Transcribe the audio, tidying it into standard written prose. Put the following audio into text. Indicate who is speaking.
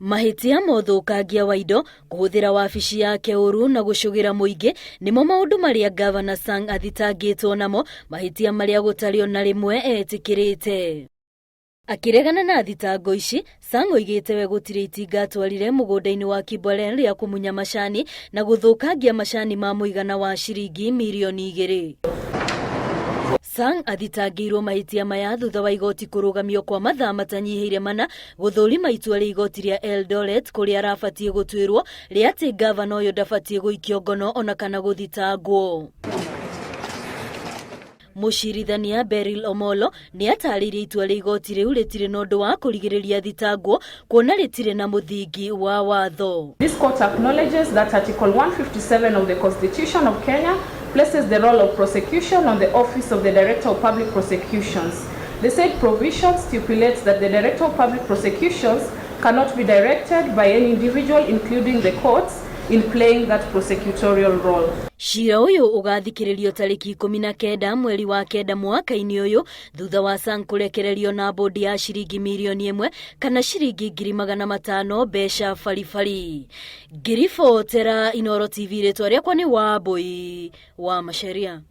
Speaker 1: Mahĩtia ma ũthũkangia wa indo, kũhũthĩra wabici yake ũru na gũcũgĩra mũingĩ nĩmo maũndũ marĩa Gavana Sang athitangĩtwo namo, mahĩtia marĩa gũtarĩ ona rĩmwe etĩkĩrĩte. Akĩregana na thitango ici, Sang oigĩte we gũtirĩ itinga atwarire mũgũnda-inĩ wa Kibolen rĩa kũmunya macani na gũthũkangia macani ma mũigana wa ciringi mirioni 2. Sang athitangĩirwo mahĩtia maya thutha wa igoti kũrũgamio kwa mathaa matanyihĩire 4 gũthũrima itua rĩa igoti rĩa Eldoret kũrĩa arabatiĩ gũtuĩrwo rĩa atĩ ngavana ũyũ ndabatiĩ gũikio ngono ona kana gũthitangwo. Mũcirithania Beryl Omollo nĩ atarĩirie itua rĩa igoti rĩu rĩtirĩ na ũndũ wa kũrigĩrĩria thitangwo kuona rĩtirĩ na mũthingi wa watho.
Speaker 2: This court acknowledges that Article 157 of the Constitution of Kenya places the role of prosecution on the office of the Director of Public Prosecutions. The said provision stipulates that the Director of Public Prosecutions cannot be directed by any individual, including the courts, in playing that prosecutorial role.
Speaker 1: Cira ũyũ ũgathikĩrĩrio tarĩki 19 mweri wa 9 mwaka-inĩ ũyũ thutha wa Sang kũrekererio na bũndi ya ciringi mirioni 1 kana ciringi 500,000 mbeca baribari. Ngĩribotera Inooro TV, rĩtwa rĩakwa nĩ Wambui wa Macharia.